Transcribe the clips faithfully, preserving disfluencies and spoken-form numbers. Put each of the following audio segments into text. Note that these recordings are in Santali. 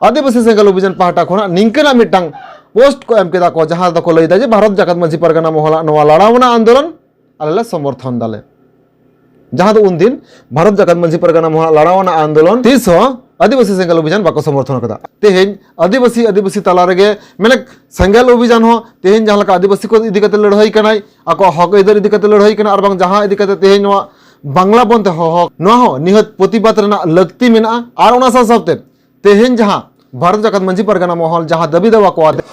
ᱟᱹᱫᱤᱵᱟᱹᱥᱤ ᱥᱮᱸᱜᱮᱞ ᱚᱵᱷᱤᱡᱟᱱ ᱯᱟᱦᱴᱟ ᱠᱷᱚᱱᱟᱜ ᱱᱤᱝᱠᱟᱹᱱᱟᱜ ᱢᱤᱫᱴᱟᱝ ᱯᱳᱥᱴ ᱠᱚ ᱮᱢ ᱠᱮᱫᱟ ᱠᱚ, ᱡᱟᱦᱟᱸ ᱫᱚᱠᱚ ᱞᱟᱹᱭᱫᱟ ᱡᱮ ᱵᱷᱟᱨᱚᱛ ᱡᱟᱠᱟᱛ ᱢᱟᱹᱡᱷᱤ ᱯᱟᱨᱜᱟᱱᱟ ᱢᱚᱦᱚᱞᱟᱜ ᱱᱚᱣᱟ ᱞᱟᱲᱟᱣᱱᱟ ᱟᱱᱫᱳᱞᱚᱱ ᱟᱞᱮ ᱞᱮ ᱥᱚᱢᱚᱨᱛᱷᱚᱱ ᱫᱟᱞᱮ᱾ ᱡᱟᱦᱟᱸ ᱫᱚ ᱩᱱᱫᱤᱱ ᱵᱷᱟᱨᱚᱛ ᱡᱟᱠᱟᱛ ᱢᱟᱹᱡᱷᱤ ᱯᱟᱨᱜᱟᱱᱟ ᱢᱚᱦᱚᱞᱟᱜ ᱞᱟᱲᱟᱣᱱᱟ ᱟᱱᱫᱳᱞᱚᱱ ᱛᱤᱥ ᱦᱚᱸ ᱟᱹᱫᱤᱵᱟᱹᱥᱤ ᱥᱮᱸᱜᱮᱞ ᱚᱵᱷᱤᱡᱟᱱ ᱵᱟᱠᱚ ᱥᱚᱢᱚᱨᱛᱷᱚᱱ ᱠᱟᱫᱟ᱾ ᱛᱮᱦᱮᱧ ᱟᱹᱫᱤᱵᱟᱹᱥᱤ ᱟᱹᱫᱤᱵᱟᱹᱥᱤ ᱛᱟᱞᱟ ᱨᱮᱜᱮ, ᱢᱟᱱᱮ, ᱥᱮᱸᱜᱮᱞ ᱚᱵᱷᱤᱡᱟᱱ ᱦᱚᱸ ᱛᱮᱦᱮᱧ ᱡᱟᱦᱟᱸ ᱞᱮᱠᱟ ᱟᱹᱫᱤᱵᱟᱹᱥᱤ ᱠᱚ ᱤᱫᱤ ᱠᱟᱛᱮ ᱞᱟᱹᱲᱦᱟᱹᱭ ᱠᱟᱱᱟᱭ, ᱟᱠᱚᱣᱟᱜ ᱦᱚᱠ ᱟᱹᱭᱫᱟᱹᱨ ᱤᱫᱤ ᱠᱟᱛᱮ ᱞᱟᱹᱲᱦᱟᱹᱭ ᱠᱟᱱᱟ, ᱟᱨ ᱵᱟᱝ ᱡᱟᱦᱟᱸ ᱤᱫᱤ ᱠᱟᱛᱮ ᱛᱮᱦᱮᱧ ᱱᱚᱣᱟ ᱵᱟᱝᱞᱟ ᱵᱚᱱᱫᱷ ᱦᱚᱦᱚ, ᱱᱚᱣᱟ ᱦᱚᱸ ᱱᱤᱦᱟᱹᱛ ᱯᱨᱚᱛᱤᱵᱟᱫ ᱨᱮᱱᱟᱜ ᱞᱟᱹᱠᱛᱤ ᱢᱮᱱᱟᱜᱼᱟ᱾ ᱟᱨ ᱚᱱᱟ ᱥᱟᱶ ᱥᱟᱶᱛᱮ ᱛᱮᱦᱮᱧ ᱡᱟᱦᱟᱸ ᱵᱷᱟᱨᱚᱛ ᱡᱟᱠᱟᱛ ᱢᱟᱹᱡᱷᱤ ᱯᱟᱨᱜᱟᱱᱟ ᱢᱚᱦᱚᱞ ᱡᱟᱦᱟᱸ ᱫᱟᱹᱵᱤ ᱫᱟᱣᱟ ᱠᱚ ᱟᱛᱮ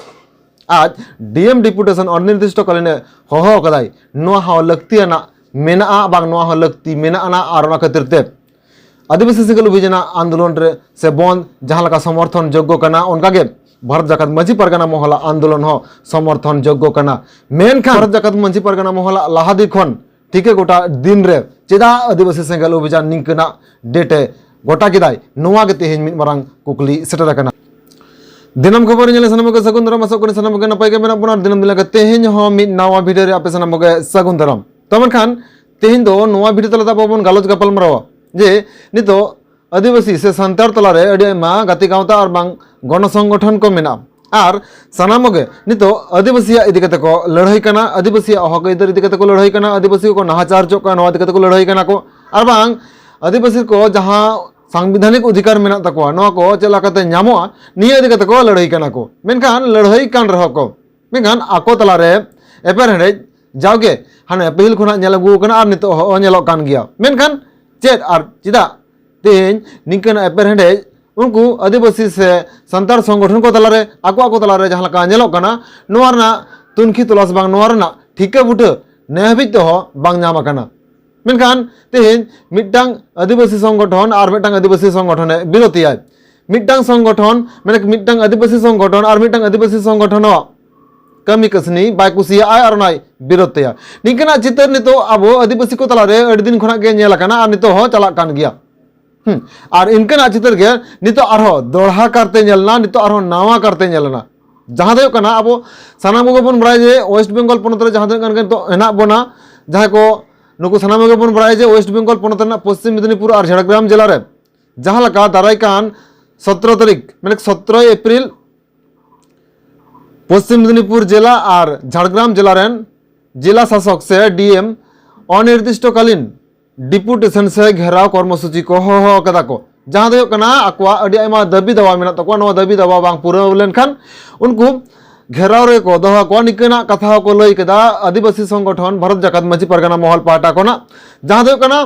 ᱟᱡ ᱰᱤ ᱮᱢ ᱰᱮᱯᱩᱴᱮᱥᱚᱱ ᱚᱱᱤᱨᱫᱤᱥᱴᱚ ᱠᱟᱞᱤᱱ ᱮ ᱦᱚᱦᱚ ᱟᱠᱟᱫᱟᱭ, ᱱᱚᱣᱟ ᱦᱚᱸ ᱞᱟᱹᱠᱛᱤᱭᱟᱱᱟᱜ ᱢᱮᱱᱟᱜᱼᱟ, ᱵᱟᱝ ᱱᱚᱣᱟ ᱦᱚᱸ ᱞᱟᱹᱠᱛᱤ ᱢᱮᱱᱟᱜᱼᱟ᱾ ᱟᱨ ᱚᱱᱟ ᱠᱷᱟᱹᱛᱤᱨ ᱛᱮ ᱟᱹᱫᱤᱵᱟᱹᱥᱤ ᱥᱮᱸᱜᱮᱞ ᱚᱵᱷᱤᱡᱟᱱᱟᱜ ᱟᱱᱫᱳᱞᱚᱱ ᱨᱮ ᱥᱮ ᱵᱚᱱᱫ ᱡᱟᱦᱟᱸ ᱞᱮᱠᱟ ᱥᱚᱢᱚᱨᱛᱷᱚᱱ ᱡᱳᱜᱽᱜᱚ ᱠᱟᱱᱟ, ᱚᱱᱠᱟᱜᱮ ᱵᱷᱟᱨᱚᱛ ᱡᱟᱠᱟᱛ ᱢᱟᱹᱡᱷᱤ ᱯᱟᱨᱜᱟᱱᱟ ᱢᱚᱦᱚᱞᱟᱜ ᱟᱱᱫᱳᱞᱚᱱ ᱦᱚᱸ ᱥᱚᱢᱚᱨᱛᱷᱚᱱ ᱡᱳᱜᱽᱜᱚ ᱠᱟᱱᱟ᱾ ᱢᱮᱱᱠᱷᱟᱱ ᱵᱷᱟᱨᱚᱛ ᱡᱟᱠᱟᱛ ᱢᱟᱹᱡᱷᱤ ᱯᱟᱨᱜᱟᱱᱟ ᱢᱚᱦᱚᱞᱟᱜ ᱞᱟᱦᱟ ᱫᱤᱱ ᱠᱷᱚᱱ ᱴᱷᱤᱠᱟᱹ ᱜᱚᱴᱟ ᱫᱤᱱ ᱨᱮ ᱪᱮᱫᱟᱜ ᱟᱹᱫᱤᱵᱟᱹᱥᱤ ᱥᱮᱸᱜᱮᱞ ᱚᱵᱷᱤᱡᱟᱱ ᱱᱤᱝᱠᱟᱹᱱᱟᱜ ᱰᱮᱴ ᱮ ᱜᱚᱴᱟ ᱠᱮᱫᱟᱭ? ᱱᱚᱣᱟ ᱜᱮ ᱛᱮᱦᱮᱧ ᱢᱤᱫ ᱢᱟᱨᱟᱝ ᱠᱩᱠᱞᱤ ᱥᱮᱴᱮᱨ ᱟᱠᱟᱱᱟ᱾ ᱫᱤᱱᱟᱹᱢ ᱠᱷᱚᱵᱚᱨ ᱧᱮᱞ ᱥᱟᱱᱟᱢ ᱠᱚᱜᱮ ᱥᱟᱹᱜᱩᱱ ᱫᱟᱨᱟᱢ, ᱟᱥᱚᱜ ᱠᱟᱹᱱᱟᱹᱧ ᱥᱟᱱᱟᱢ ᱠᱚᱜᱮ ᱱᱟᱯᱟᱭ ᱜᱮ ᱢᱮᱱᱟᱜ ᱵᱚᱱᱟ᱾ ᱟᱨ ᱫᱤᱱᱟᱹᱢ ᱫᱤᱱ ᱞᱮᱠᱟ ᱛᱮᱦᱮᱧ ᱦᱚᱸ ᱢᱤᱫ ᱱᱟᱣᱟ ᱵᱷᱤᱰᱤᱭᱳ ᱨᱮ ᱟᱯᱮ ᱥᱟᱱᱟᱢ ᱠᱚᱜᱮ ᱥᱟᱹᱜᱩᱱ ᱫᱟᱨᱟᱢ᱾ ᱛᱚ ᱢᱮᱱᱠᱷᱟᱱ ᱛᱮᱦᱮᱧ ᱫᱚ ᱱᱚᱣᱟ ᱵᱷᱤᱰᱤᱭᱳ ᱛᱟᱞᱟᱛᱮ ᱟᱵᱚ ᱵᱚᱱ ᱜᱟᱞᱚᱪ ᱜᱟᱯᱟᱞ ᱢᱟᱨᱟᱣᱟ ᱡᱮ ᱱᱤᱛᱚᱜ ᱟᱹᱫᱤᱵᱟᱹᱥᱤ ᱥᱮ ᱥᱟᱱᱛᱟᱲ ᱛᱟᱞᱟᱨᱮ ᱟᱹᱰᱤ ᱟᱭᱢᱟ ᱜᱟᱛᱮ ᱜᱟᱶᱛᱟ ᱟᱨ ᱵᱟᱝ ᱜᱚᱱᱚ ᱥᱚᱝᱜᱚᱴᱷᱚᱱ ᱠᱚ ᱢᱮᱱᱟᱜᱼᱟ᱾ ᱟᱨ ᱥᱟᱱᱟᱢ ᱠᱚᱜᱮ ᱱᱤᱛᱚᱜ ᱟᱹᱫᱤᱵᱟᱹᱥᱤᱭᱟᱜ ᱤᱫᱤ ᱠᱟᱛᱮ ᱠᱚ ᱞᱟᱹᱲᱦᱟᱹᱭ ᱠᱟᱱᱟ, ᱟᱹᱫᱤᱵᱟᱹᱥᱤᱭᱟᱜ ᱦᱚᱠ ᱟᱹᱭᱫᱟᱹᱨ ᱤᱫᱤ ᱠᱟᱛᱮ ᱠᱚ ᱞᱟᱹᱲᱦᱟᱹᱭ ᱠᱟᱱᱟ, ᱟᱹᱫᱤᱵᱟᱹᱥᱤ ᱠᱚᱠᱚ ᱱᱟᱦᱟᱪᱟᱨ ᱦᱚᱪᱚᱜ ᱠᱟᱱᱟ, ᱱᱚᱣᱟ ᱤᱫᱤ ᱠᱟᱛᱮ ᱠᱚ ᱞᱟᱹᱲᱦᱟᱹᱭ ᱠᱟᱱᱟ ᱠᱚ᱾ ᱟᱨ ᱵᱟᱝ ᱟᱹᱫᱤᱵᱟᱹᱥᱤ ᱠᱚ ᱡᱟᱦᱟᱸ ᱥᱟᱝᱵᱤᱫᱷᱟᱱᱤᱠ ᱚᱫᱷᱤᱠᱟᱨ ᱢᱮᱱᱟᱜ ᱛᱟᱠᱚᱣᱟ, ᱱᱚᱣᱟ ᱠᱚ ᱪᱮᱫ ᱞᱮᱠᱟᱛᱮ ᱧᱟᱢᱚᱜᱼᱟ, ᱱᱤᱭᱟᱹ ᱤᱫᱤ ᱠᱟᱛᱮ ᱠᱚ ᱞᱟᱹᱲᱦᱟᱹᱭ ᱠᱟᱱᱟ ᱠᱚ᱾ ᱢᱮᱱᱠᱷᱟᱱ ᱞᱟᱹᱲᱦᱟᱹᱭ ᱠᱟᱱ ᱨᱮᱦᱚᱸ ᱠᱚ, ᱢᱮᱱᱠᱷᱟᱱ ᱟᱠᱚ ᱛᱟᱞᱟᱨᱮ ᱮᱯᱮᱨᱦᱮᱸᱰᱮᱡ ᱡᱟᱣᱜᱮ ᱦᱟᱱᱮ ᱯᱟᱹᱦᱤᱞ ᱠᱷᱚᱱᱟᱜ ᱧᱮᱞ ᱟᱹᱜᱩ ᱟᱠᱟᱱᱟ ᱟᱨ ᱱᱤᱛᱚᱜ ᱦᱚᱸ ᱧᱮᱞᱚᱜ ᱠᱟᱱ ᱜᱮᱭᱟ᱾ ᱢᱮᱱᱠᱷᱟᱱ ᱪᱮᱫ ᱟᱨ ᱪᱮᱫᱟᱜ ᱛᱮᱦᱮᱧ ᱱᱤᱝᱠᱟᱹᱱᱟᱜ ᱮᱯᱮᱨᱦᱮᱸᱰᱮᱡ ᱩᱱᱠᱩ ᱟᱹᱫᱤᱵᱟᱹᱥᱤ ᱥᱮ ᱥᱟᱱᱛᱟᱲ ᱥᱚᱝᱜᱚᱴᱷᱚᱱ ᱠᱚ ᱛᱟᱞᱟᱨᱮ, ᱟᱠᱚ ᱟᱠᱚ ᱛᱟᱞᱟᱨᱮ ᱡᱟᱦᱟᱸ ᱞᱮᱠᱟ ᱧᱮᱞᱚᱜ ᱠᱟᱱᱟ, ᱱᱚᱣᱟ ᱨᱮᱱᱟᱜ ᱛᱩᱱᱠᱷᱤ ᱛᱚᱞᱟᱥ ᱵᱟᱝ ᱱᱚᱣᱟ ᱨᱮᱱᱟᱜ ᱴᱷᱤᱠᱟᱹ ᱵᱩᱴᱟᱹ ᱱᱮ ᱦᱟᱹᱵᱤᱡ ᱛᱮᱦᱚᱸ ᱵᱟᱝ ᱧᱟᱢ ᱟᱠᱟᱱᱟ᱾ ᱢᱮᱱᱠᱷᱟᱱ ᱛᱮᱦᱮᱧ ᱢᱤᱫᱴᱟᱝ ᱟᱹᱫᱤᱵᱟᱹᱥᱤ ᱥᱚᱝᱜᱚᱴᱷᱚᱱ ᱟᱨ ᱢᱤᱫᱴᱟᱝ ᱟᱹᱫᱤᱵᱟᱹᱥᱤ ᱥᱚᱝᱜᱚᱴᱷᱚᱱᱮ ᱵᱤᱨᱳᱫᱷᱮᱭᱟᱭ, ᱢᱤᱫᱴᱟᱝ ᱥᱚᱝᱜᱚᱴᱷᱚᱱ, ᱢᱟᱱᱮ ᱢᱤᱫᱴᱟᱝ ᱟᱹᱫᱤᱵᱟᱹᱥᱤ ᱥᱚᱝᱜᱚᱴᱷᱚᱱ ᱟᱨ ᱢᱤᱫᱴᱟᱝ ᱟᱹᱫᱤᱵᱟᱹᱥᱤ ᱥᱚᱝᱜᱚᱴᱷᱚᱱᱟᱜ ᱠᱟᱹᱢᱤ ᱠᱟᱹᱥᱱᱤ ᱵᱟᱭ ᱠᱩᱥᱤᱭᱟᱜᱼᱟ ᱟᱨ ᱚᱱᱟᱭ ᱵᱤᱨᱳᱫᱷ ᱛᱟᱭᱟ᱾ ᱱᱤᱝᱠᱟᱹᱱᱟᱜ ᱪᱤᱛᱟᱹᱨ ᱱᱤᱛᱚᱜ ᱟᱵᱚ ᱟᱹᱫᱤᱵᱟᱹᱥᱤ ᱠᱚ ᱛᱟᱞᱟᱨᱮ ᱟᱹᱰᱤ ᱫᱤᱱ ᱠᱷᱚᱱᱟᱜ ᱜᱮ ᱧᱮᱞ ᱟᱠᱟᱱᱟ ᱟᱨ ᱱᱤᱛᱚᱜ ᱦᱚᱸ ᱪᱟᱞᱟᱜ ᱠᱟᱱ ᱜᱮᱭᱟ᱾ ᱦᱩᱸ᱾ ᱟᱨ ᱤᱱᱠᱟᱹᱱᱟᱜ ᱪᱤᱛᱟᱹᱨ ᱜᱮ ᱱᱤᱛᱚᱜ ᱟᱨᱦᱚᱸ ᱫᱚᱲᱦᱟ ᱠᱟᱨᱛᱮ ᱧᱮᱞ ᱮᱱᱟ, ᱱᱤᱛᱚᱜ ᱟᱨᱦᱚᱸ ᱱᱟᱣᱟ ᱠᱟᱨᱛᱮ ᱧᱮᱞ ᱮᱱᱟ᱾ ᱡᱟᱦᱟᱸ ᱫᱚ ᱦᱩᱭᱩᱜ ᱠᱟᱱᱟ, ᱟᱵᱚ ᱥᱟᱱᱟᱢ ᱠᱚᱜᱮ ᱵᱚᱱ ᱵᱟᱲᱟᱭᱟ ᱡᱮ ᱳᱭᱮᱥᱴ ᱵᱮᱝᱜᱚᱞ ᱯᱚᱱᱚᱛ ᱨᱮ ᱡᱟᱦᱟᱸ ᱛᱤᱱᱟᱹᱜ ᱜᱟᱱ ᱜᱮ ᱱᱤᱛᱚᱜ ᱦᱮᱱᱟᱜ ᱵᱚᱱᱟ, ᱡᱟᱦᱟᱸᱭ ᱠᱚ, ᱱᱩᱠᱩ ᱥᱟᱱᱟᱢ ᱠᱚᱜᱮ ᱵᱚᱱ ᱵᱟᱲᱟᱭᱟ ᱡᱮ ᱳᱭᱮᱥᱴ ᱵᱮᱝᱜᱚᱞ ᱯᱚᱱᱚᱛ ᱨᱮᱱᱟᱜ ᱯᱚᱥᱪᱤᱢ ᱢᱮᱫᱤᱱᱤᱯᱩᱨ ᱟᱨ ᱡᱷᱟᱲᱜᱨᱟᱢ ᱡᱮᱞᱟ ᱨᱮ ᱡᱟᱦᱟᱸ ᱞᱮᱠᱟ ᱫᱟᱨᱟᱭ ᱠᱟᱱ ᱥᱚᱛᱨᱚ ᱛᱟᱹᱨᱤᱠᱷ, ᱢᱟᱱᱮ ᱥᱚᱛᱨᱚᱭ ᱮᱯᱨᱤᱞ, ᱯᱚᱥᱪᱤᱢ ᱢᱮᱫᱤᱱᱤᱯᱩᱨ ᱡᱮᱞᱟ ᱟᱨ ᱡᱷᱟᱲᱜᱨᱟᱢ ᱡᱮᱞᱟ ᱨᱮᱱ ᱡᱮᱞᱟ ᱥᱟᱥᱚᱠ ᱥᱮ ᱰᱤ ᱮᱢ ᱚᱱᱤᱨᱫᱤᱥᱴᱚᱠᱟᱞᱤᱱ ᱰᱮᱯᱩᱴᱮᱥᱚᱱ ᱥᱮ ᱜᱷᱮᱨᱟᱣ ᱠᱚᱨᱢᱚᱥᱩᱪᱤ ᱠᱚ ᱦᱚᱦᱚ ᱟᱠᱟᱫᱟ ᱠᱚ, ᱡᱟᱦᱟᱸ ᱫᱚ ᱦᱩᱭᱩᱜ ᱠᱟᱱᱟ ᱟᱠᱚᱣᱟᱜ ᱟᱹᱰᱤ ᱟᱭᱢᱟ ᱫᱟᱹᱵᱤ ᱫᱟᱣᱟ ᱢᱮᱱᱟᱜ ᱛᱟᱠᱚᱣᱟ᱾ ᱱᱚᱣᱟ ᱫᱟᱹᱵᱤ ᱫᱟᱣᱟ ᱵᱟᱝ ᱯᱩᱨᱟᱹᱣ ᱞᱮᱱᱠᱷᱟᱱ ᱩᱱᱠᱩ ᱜᱷᱮᱨᱟᱣ ᱨᱮᱠᱚ ᱫᱚᱦᱚ ᱠᱚᱣᱟ, ᱱᱤᱝᱠᱟᱹᱱᱟᱜ ᱠᱟᱛᱷᱟ ᱦᱚᱸᱠᱚ ᱞᱟᱹᱭ ᱠᱮᱫᱟ ᱟᱹᱫᱤᱵᱟᱹᱥᱤ ᱥᱚᱝᱜᱚᱴᱷᱚᱱ ᱵᱷᱟᱨᱚᱛ ᱡᱟᱠᱟᱛ ᱢᱟᱹᱡᱷᱤ ᱯᱟᱨᱜᱟᱱᱟ ᱢᱚᱦᱚᱞ ᱯᱟᱦᱴᱟ ᱠᱷᱚᱱᱟᱜ, ᱡᱟᱦᱟᱸ ᱫᱚ ᱦᱩᱭᱩᱜ ᱠᱟᱱᱟ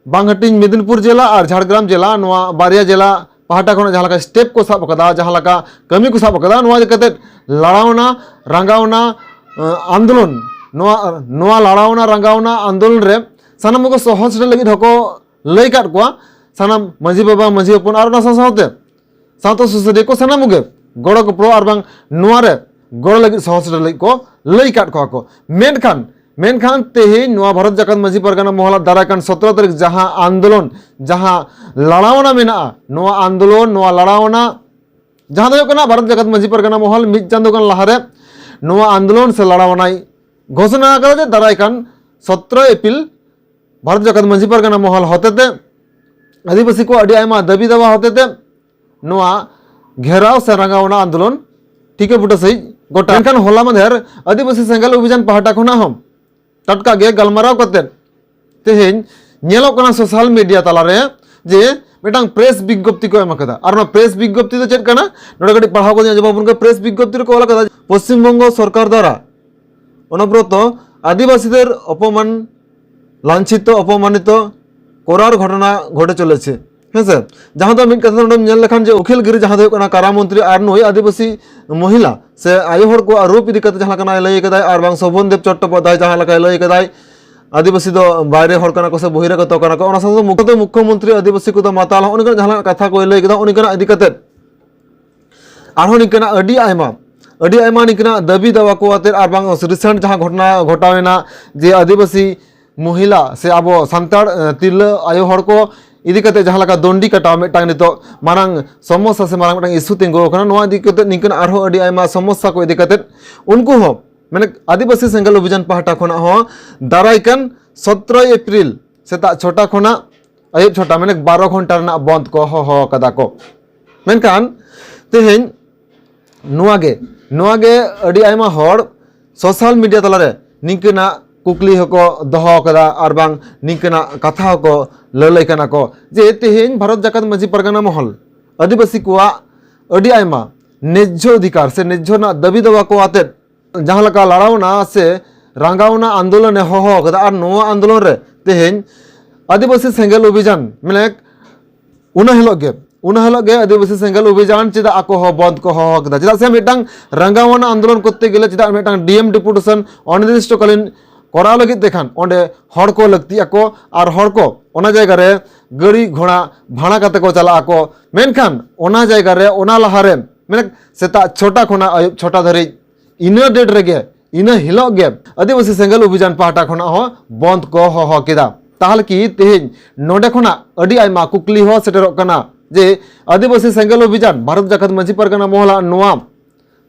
ᱵᱟᱝᱦᱟᱹᱴᱤᱧ ᱢᱮᱫᱤᱱᱯᱩᱨ ᱡᱮᱞᱟ ᱟᱨ ᱡᱷᱟᱲᱜᱨᱟᱢ ᱡᱮᱞᱟ, ᱱᱚᱣᱟ ᱵᱟᱨᱭᱟ ᱡᱮᱞᱟ ᱯᱟᱦᱴᱟ ᱠᱷᱚᱱᱟᱜ ᱡᱟᱦᱟᱸ ᱞᱮᱠᱟ ᱥᱴᱮᱯ ᱠᱚ ᱥᱟᱵ ᱟᱠᱟᱫᱟ, ᱡᱟᱦᱟᱸ ᱞᱮᱠᱟ ᱠᱟᱹᱢᱤ ᱠᱚ ᱥᱟᱵ ᱟᱠᱟᱫᱟ, ᱱᱚᱣᱟ ᱤᱫᱤ ᱠᱟᱛᱮᱫ ᱞᱟᱲᱟᱣᱱᱟ ᱨᱟᱸᱜᱟᱣᱱᱟ, ᱟᱸ, ᱟᱱᱫᱳᱞᱚᱱ, ᱱᱚᱣᱟ, ᱱᱚᱣᱟ ᱞᱟᱲᱟᱣᱱᱟ ᱨᱟᱸᱜᱟᱣᱱᱟ ᱟᱱᱫᱳᱞᱚᱱ ᱨᱮ ᱥᱟᱱᱟᱢ ᱠᱚ ᱥᱚᱦᱚᱫ ᱥᱮᱴᱮᱨ ᱞᱟᱹᱜᱤᱫ ᱦᱚᱸᱠᱚ ᱞᱟᱹᱭ ᱠᱟᱫ ᱠᱚᱣᱟ, ᱥᱟᱱᱟᱢ ᱢᱟᱹᱡᱷᱤ ᱵᱟᱵᱟ, ᱢᱟᱹᱡᱷᱤ ᱦᱚᱯᱚᱱ ᱟᱨ ᱚᱱᱟ ᱥᱟᱶ ᱥᱟᱶᱛᱮ ᱥᱟᱶᱛᱟ ᱥᱩᱥᱟᱹᱨᱤᱭᱟᱹ ᱠᱚ ᱥᱟᱱᱟᱢ ᱠᱚᱜᱮ ᱜᱚᱲᱚ ᱜᱚᱯᱚᱲᱚ ᱟᱨ ᱵᱟᱝ ᱱᱚᱣᱟ ᱨᱮ ᱜᱚᱲᱚ ᱞᱟᱹᱜᱤᱫ ᱥᱚᱦᱚᱫ ᱥᱮᱴᱮᱨ ᱞᱟᱹᱜᱤᱫ ᱠᱚ ᱞᱟᱹᱭ ᱠᱟᱫ ᱠᱚᱣᱟ ᱠᱚ᱾ ᱢᱮᱱᱠᱷᱟᱱ, ᱢᱮᱱᱠᱷᱟᱱ ᱛᱮᱦᱮᱧ ᱱᱚᱣᱟ ᱵᱷᱟᱨᱚᱛ ᱡᱟᱠᱟᱛ ᱢᱟᱹᱡᱷᱤ ᱯᱟᱨᱜᱟᱱᱟ ᱢᱚᱦᱚᱞᱟᱜ ᱫᱟᱨᱟᱭ ᱠᱟᱱ ᱥᱚᱛᱨᱚ ᱛᱟᱹᱨᱤᱠᱷ ᱡᱟᱦᱟᱸ ᱟᱱᱫᱳᱞᱚᱱ, ᱡᱟᱦᱟᱸ ᱞᱟᱲᱟᱣᱱᱟ ᱢᱮᱱᱟᱜᱼᱟ, ᱱᱚᱣᱟ ᱟᱱᱫᱳᱞᱚᱱ, ᱱᱚᱣᱟ ᱞᱟᱲᱟᱣᱱᱟ, ᱡᱟᱦᱟᱸ ᱫᱚ ᱦᱩᱭᱩᱜ ᱠᱟᱱᱟ ᱵᱷᱟᱨᱚᱛ ᱡᱟᱠᱟᱛ ᱢᱟᱹᱡᱷᱤ ᱯᱟᱨᱜᱟᱱᱟ ᱢᱚᱦᱚᱞ ᱢᱤᱫ ᱪᱟᱸᱫᱳ ᱜᱟᱱ ᱞᱟᱦᱟᱨᱮ ᱱᱚᱣᱟ ᱟᱱᱫᱳᱞᱚᱱ ᱥᱮ ᱞᱟᱲᱟᱣᱱᱟᱭ ᱜᱷᱳᱥᱚᱱᱟ ᱟᱠᱟᱫᱟ ᱡᱮ ᱫᱟᱨᱟᱭ ᱠᱟᱱ ᱥᱚᱛᱨᱚ ᱮᱯᱨᱤᱞ ᱵᱷᱟᱨᱚᱛ ᱡᱟᱠᱟᱛ ᱢᱟᱹᱡᱷᱤ ᱯᱟᱨᱜᱟᱱᱟ ᱢᱚᱦᱚᱞ ᱦᱚᱛᱮᱛᱮ ᱟᱹᱫᱤᱵᱟᱹᱥᱤ ᱠᱚ ᱟᱹᱰᱤ ᱟᱭᱢᱟ ᱫᱟᱹᱵᱤ ᱫᱟᱣᱟ ᱦᱚᱛᱮᱛᱮ ᱱᱚᱣᱟ ᱜᱷᱮᱨᱟᱣ ᱥᱮ ᱨᱟᱸᱜᱟᱣᱱᱟ ᱟᱱᱫᱳᱞᱚᱱ ᱴᱷᱤᱠᱟᱹ ᱵᱩᱴᱟᱹ ᱥᱟᱹᱦᱤᱡ ᱜᱚᱴᱟ᱾ ᱢᱮᱱᱠᱷᱟᱱ ᱦᱚᱞᱟ ᱢᱟᱫᱷᱮᱨ ᱟᱹᱫᱤᱵᱟᱹᱥᱤ ᱥᱮᱸᱜᱮᱞ ᱚᱵᱷᱤᱡᱟᱱ ᱯᱟᱦᱴᱟ ᱠᱷᱚᱱᱟᱜ ᱦᱚᱸ ᱴᱟᱴᱠᱟ ᱜᱮ ᱜᱟᱞᱢᱟᱨᱟᱣ ᱠᱟᱛᱮ ᱛᱮᱦᱮᱧ ᱧᱮᱞᱚᱜ ᱠᱟᱱᱟ ᱥᱳᱥᱟᱞ ᱢᱤᱰᱤᱭᱟ ᱛᱟᱞᱟᱨᱮ ᱡᱮ ᱢᱤᱫᱴᱟᱝ ᱯᱨᱮᱥ ᱵᱤᱜᱽᱜᱚᱯᱛᱤ ᱠᱚ ᱮᱢ ᱟᱠᱟᱫᱟ᱾ ᱟᱨ ᱚᱱᱟ ᱯᱨᱮᱥ ᱵᱤᱜᱽᱜᱚᱯᱛᱤ ᱫᱚ ᱪᱮᱫ ᱠᱟᱱᱟ? ᱱᱚᱰᱮ ᱠᱟᱹᱴᱤᱡ ᱯᱟᱲᱦᱟᱣ ᱠᱚ ᱧᱮᱞ ᱡᱚᱝ ᱵᱚᱱ᱾ ᱯᱨᱮᱥ ᱵᱤᱜᱽᱜᱚᱯᱛᱤ ᱨᱮᱠᱚ ᱚᱞ ᱟᱠᱟᱫᱟ, ᱯᱚᱥᱪᱤᱢ ᱵᱚᱝᱜᱚ ᱥᱚᱨᱠᱟᱨ ᱫᱟᱨᱟ ᱚᱱᱚᱵᱨᱚᱛᱚ ᱟᱹᱫᱤᱵᱟᱹᱥᱤ ᱫᱮᱨ ᱚᱯᱚᱢᱟᱱ ᱞᱟᱧᱪᱷᱤᱛᱚ ᱚᱯᱚᱢᱟᱱᱤᱛᱚ ᱠᱚᱨᱟᱨ ᱜᱷᱚᱴᱚᱱᱟ ᱜᱷᱚᱴᱮ ᱪᱚᱞᱮᱪᱷᱮ᱾ ᱦᱮᱸ ᱥᱮ, ᱡᱟᱦᱟᱸ ᱫᱚ ᱢᱤᱫ ᱠᱟᱛᱷᱟ ᱱᱚᱰᱮᱢ ᱧᱮᱞ ᱞᱮᱠᱷᱟᱱ ᱡᱮ ᱩᱠᱤᱞ ᱜᱤᱨᱤ ᱡᱟᱦᱟᱸ ᱫᱚ ᱦᱩᱭᱩᱜ ᱠᱟᱱᱟ ᱠᱟᱨᱟ ᱢᱚᱱᱛᱨᱤ ᱟᱨ ᱱᱩᱭ ᱟᱹᱫᱤᱵᱟᱹᱥᱤ ᱢᱚᱦᱤᱞᱟ ᱥᱮ ᱟᱭᱳ ᱦᱚᱲ ᱠᱚᱣᱟᱜ ᱨᱩᱯ ᱤᱫᱤ ᱠᱟᱛᱮ ᱡᱟᱦᱟᱸ ᱞᱮᱠᱟᱱᱟᱜ ᱞᱟᱹᱭ ᱠᱟᱫᱟᱭ, ᱟᱨ ᱵᱟᱝ ᱥᱳᱵᱷᱚᱱ ᱫᱮᱵ ᱪᱚᱴᱴᱳᱯᱟᱫᱽᱫᱷᱟᱭ ᱡᱟᱦᱟᱸ ᱞᱮᱠᱟᱭ ᱞᱟᱹᱭ ᱠᱟᱫᱟᱭ, ᱟᱹᱫᱤᱵᱟᱹᱥᱤ ᱫᱚ ᱵᱟᱭᱨᱮ ᱦᱚᱲ ᱠᱟᱱᱟ ᱠᱚ ᱥᱮ ᱵᱚᱦᱤᱨᱟᱜᱚᱛᱚ ᱠᱟᱱᱟ ᱠᱚ, ᱚᱱᱟ ᱥᱟᱶᱛᱮ ᱢᱩᱠᱷᱚ ᱢᱩᱠᱷᱭᱚᱢᱚᱱᱛᱨᱤ ᱟᱹᱫᱤᱵᱟᱹᱥᱤ ᱠᱚᱫᱚ ᱢᱟᱛᱟᱞ, ᱦᱚᱸᱜᱼᱚ ᱱᱚᱝᱠᱟᱱ ᱡᱟᱦᱟᱸ ᱞᱮᱠᱟᱱᱟᱜ ᱠᱟᱛᱷᱟ ᱠᱚᱭ ᱞᱟᱹᱭ ᱠᱮᱫᱟ, ᱦᱚᱸᱜᱼᱚ ᱱᱚᱝᱠᱟᱱᱟᱜ ᱤᱫᱤ ᱠᱟᱛᱮ ᱟᱨᱦᱚᱸ ᱱᱤᱝᱠᱟᱹᱱᱟᱜ ᱟᱹᱰᱤ ᱟᱭᱢᱟ, ᱟᱹᱰᱤ ᱟᱭᱢᱟ ᱱᱤᱝᱠᱟᱹᱱᱟᱜ ᱫᱟᱹᱵᱤ ᱫᱟᱣᱟ ᱠᱚ ᱟᱛᱮᱫ, ᱟᱨ ᱵᱟᱝ recent ᱡᱟᱦᱟᱸ ᱜᱷᱚᱴᱚᱱᱟ ᱜᱷᱚᱴᱟᱣ ᱮᱱᱟ ᱡᱮ ᱟᱹᱫᱤᱵᱟᱹᱥᱤ ᱢᱚᱦᱤᱞᱟ ᱥᱮ ᱟᱵᱚ ᱥᱟᱱᱛᱟᱲ, ᱮ, ᱛᱤᱨᱞᱟᱹ ᱟᱭᱳ ᱦᱚᱲ ᱠᱚ ᱤᱫᱤ ᱠᱟᱛᱮ ᱡᱟᱦᱟᱸ ᱞᱮᱠᱟ ᱫᱚᱱᱰᱤ ᱠᱟᱴᱟᱣ ᱢᱤᱫᱴᱟᱝ ᱱᱤᱛᱚᱜ ᱢᱟᱨᱟᱝ ᱥᱚᱢᱚᱥᱥᱟ ᱥᱮ ᱢᱟᱨᱟᱝ ᱢᱤᱫᱴᱟᱝ ᱤᱥᱩ ᱛᱤᱸᱜᱩ ᱟᱠᱟᱱᱟ, ᱱᱚᱣᱟ ᱤᱫᱤ ᱠᱟᱛᱮ ᱱᱤᱝᱠᱟᱹᱱ ᱟᱨᱦᱚᱸ ᱟᱹᱰᱤ ᱟᱭᱢᱟ ᱥᱚᱢᱚᱥᱥᱟ ᱠᱚ ᱤᱫᱤ ᱠᱟᱛᱮ ᱩᱱᱠᱩ ᱦᱚᱸ, ᱢᱟᱱᱮ, ᱟᱹᱫᱤᱵᱟᱹᱥᱤ ᱥᱮᱸᱜᱮᱞ ᱚᱵᱷᱤᱡᱟᱱ ᱯᱟᱦᱴᱟ ᱠᱷᱚᱱᱟᱜ ᱦᱚᱸ ᱫᱟᱨᱟᱭ ᱠᱟᱱ ᱥᱚᱛᱨᱚᱭ ᱮᱯᱨᱤᱞ ᱥᱮᱛᱟᱜ ᱪᱷᱚᱴᱟ ᱠᱷᱚᱱᱟᱜ ᱟᱹᱭᱩᱵ ᱪᱷᱚᱴᱟ, ᱢᱟᱱᱮ ᱵᱟᱨᱚ ᱜᱷᱚᱱᱴᱟ ᱨᱮᱱᱟᱜ ᱵᱚᱱᱫ ᱠᱚ ᱦᱚᱦᱚ ᱟᱠᱟᱫᱟ ᱠᱚ᱾ ᱢᱮᱱᱠᱷᱟᱱ ᱛᱮᱦᱮᱧ ᱱᱚᱣᱟ ᱜᱮ, ᱱᱚᱣᱟ ᱜᱮ ᱟᱹᱰᱤ ᱟᱭᱢᱟ ᱦᱚᱲ social media ᱛᱟᱞᱟᱨᱮ ᱱᱤᱝᱠᱟᱹᱱᱟᱜ ᱠᱩᱠᱞᱤ ᱦᱚᱸᱠᱚ ᱫᱚᱦᱚ ᱟᱠᱟᱫᱟ ᱟᱨ ᱵᱟᱝ ᱱᱤᱝᱠᱟᱹᱱᱟᱜ ᱠᱟᱛᱷᱟ ᱦᱚᱸᱠᱚ ᱞᱟᱹᱞᱟᱹᱭ ᱠᱟᱱᱟ ᱠᱚ ᱡᱮ ᱛᱮᱦᱮᱧ ᱵᱷᱟᱨᱚᱛ ᱡᱟᱠᱟᱛ ᱢᱟᱹᱡᱷᱤ ᱯᱟᱨᱜᱟᱱᱟ ᱢᱚᱦᱚᱞ ᱟᱹᱫᱤᱵᱟᱹᱥᱤ ᱠᱚᱣᱟᱜ ᱟᱹᱰᱤ ᱟᱭᱢᱟ ᱱᱮᱡᱽᱡᱷᱚ ᱚᱫᱷᱤᱠᱟᱨ ᱥᱮ ᱱᱮᱡᱽᱡᱷᱚ ᱨᱮᱱᱟᱜ ᱫᱟᱹᱵᱤ ᱫᱟᱣᱟ ᱠᱚ ᱟᱛᱮᱫ ᱡᱟᱦᱟᱸ ᱞᱮᱠᱟ ᱞᱟᱲᱟᱣᱱᱟ ᱥᱮ ᱨᱟᱸᱜᱟᱣᱱᱟ ᱟᱱᱫᱳᱞᱚᱱᱮ ᱦᱚᱦᱚ ᱟᱠᱟᱫᱟ, ᱟᱨ ᱱᱚᱣᱟ ᱟᱱᱫᱳᱞᱚᱱ ᱨᱮ ᱛᱮᱦᱮᱧ ᱟᱹᱫᱤᱵᱟᱹᱥᱤ ᱥᱮᱸᱜᱮᱞ ᱚᱵᱷᱤᱡᱟᱱ, ᱢᱟᱱᱮ ᱚᱱᱟ ᱦᱤᱞᱳᱜ ᱜᱮ, ᱚᱱᱟ ᱦᱤᱞᱳᱜ ᱜᱮ ᱟᱹᱫᱤᱵᱟᱹᱥᱤ ᱥᱮᱸᱜᱮᱞ ᱚᱵᱷᱤᱡᱟᱱ ᱪᱮᱫᱟᱜ ᱟᱠᱚ ᱦᱚᱸ ᱵᱚᱱᱫ ᱠᱚ ᱦᱚᱦᱚ ᱠᱮᱫᱟ? ᱪᱮᱫᱟᱜ ᱥᱮ ᱢᱤᱫᱴᱟᱝ ᱨᱟᱸᱜᱟᱣᱱᱟ ᱟᱱᱫᱳᱞᱚᱱ ᱠᱚᱨᱛᱮ ᱜᱮᱞᱮ ᱪᱮᱫᱟᱜ ᱢᱤᱫᱴᱟᱝ ᱰᱤ ᱮᱢ ᱰᱮᱯᱩᱴᱮᱥᱚᱱ ᱚᱱᱤᱨᱫᱤᱥᱴᱚᱠᱟᱞᱤᱱ ᱠᱚᱨᱟᱣ ᱞᱟᱹᱜᱤᱫ ᱛᱮ ᱠᱷᱟᱱ ᱚᱸᱰᱮ ᱦᱚᱲ ᱠᱚ ᱞᱟᱹᱠᱛᱤᱜ ᱟᱠᱚ, ᱟᱨ ᱦᱚᱲ ᱠᱚ ᱚᱱᱟ ᱡᱟᱭᱜᱟ ᱨᱮ ᱜᱟᱹᱲᱤ ᱜᱷᱚᱲᱟ ᱵᱷᱟᱲᱟ ᱠᱟᱛᱮ ᱠᱚ ᱪᱟᱞᱟᱜ ᱟᱠᱚ᱾ ᱢᱮᱱᱠᱷᱟᱱ ᱚᱱᱟ ᱡᱟᱭᱜᱟ ᱨᱮ ᱚᱱᱟ ᱞᱟᱦᱟ ᱨᱮ, ᱢᱟᱱᱮ ᱥᱮᱛᱟᱜ ᱪᱷᱚᱴᱟ ᱠᱷᱚᱱᱟᱜ ᱟᱹᱭᱩᱵ ᱪᱷᱚᱴᱟ ᱫᱷᱟᱹᱨᱤᱡ, ᱤᱱᱟᱹ ᱰᱮᱴ ᱨᱮᱜᱮ, ᱤᱱᱟᱹ ᱦᱤᱞᱳᱜ ᱜᱮ ᱟᱹᱫᱤᱵᱟᱹᱥᱤ ᱥᱮᱸᱜᱮᱞ ᱚᱵᱷᱤᱡᱟᱱ ᱯᱟᱦᱴᱟ ᱠᱷᱚᱱᱟᱜ ᱦᱚᱸ ᱵᱚᱱᱫ ᱠᱚ ᱦᱚᱦᱚ ᱠᱮᱫᱟ᱾ ᱛᱟᱦᱚᱞᱮ ᱠᱤ ᱛᱮᱦᱮᱧ ᱱᱚᱰᱮ ᱠᱷᱚᱱᱟᱜ ᱟᱹᱰᱤ ᱟᱭᱢᱟ ᱠᱩᱠᱞᱤ ᱦᱚᱸ ᱥᱮᱴᱮᱨᱚᱜ ᱠᱟᱱᱟ ᱡᱮ ᱟᱹᱫᱤᱵᱟᱹᱥᱤ ᱥᱮᱸᱜᱮᱞ ᱚᱵᱷᱤᱡᱟᱱ ᱵᱷᱟᱨᱚᱛ ᱡᱟᱠᱟᱛ ᱢᱟᱹᱡᱷᱤ ᱯᱟᱨᱜᱟᱱᱟ ᱢᱚᱦᱚᱞᱟᱜ ᱱᱚᱣᱟ